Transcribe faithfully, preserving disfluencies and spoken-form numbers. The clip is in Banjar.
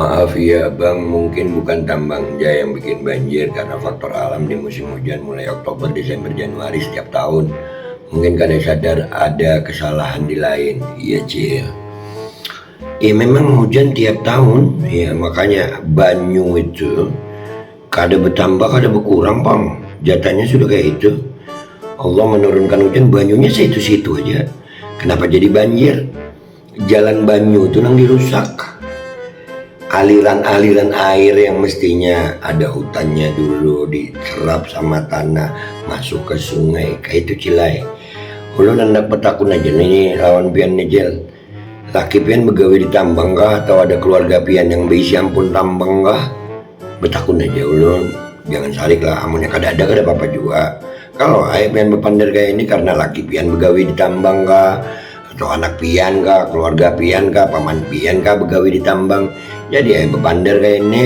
Maaf ya bang, mungkin bukan tambang ja yang bikin banjir karena faktor alam di musim hujan mulai Oktober, Desember, Januari setiap tahun. Mungkin kada sadar ada kesalahan di lain. Iya cil. Ya memang hujan tiap tahun, ya makanya banyu itu kada bertambah kada berkurang pang. Jatahnya sudah kayak itu. Allah menurunkan hujan, banyunya situ-situ aja. Kenapa jadi banjir? Jalan banyu itu nang dirusak. Aliran-aliran air yang mestinya ada hutannya dulu diserap sama tanah masuk ke sungai, kayak itu cilai. Ulun hendak bertakun aja nih lawan pian nih Jel. Laki pian begawe di tambang kah atau ada keluarga pian yang beisi ampun tambang kah? Betakun aja ulun. Jangan sarik lah, amunnya kada ada kada apa-apa juga. Kalau ai pian bepander kayak ini karena laki pian begawe di tambang kah, atau anak pian kah, keluarga pian kah, paman pian kah begawe di tambang, jadi ai bepander kayak ini.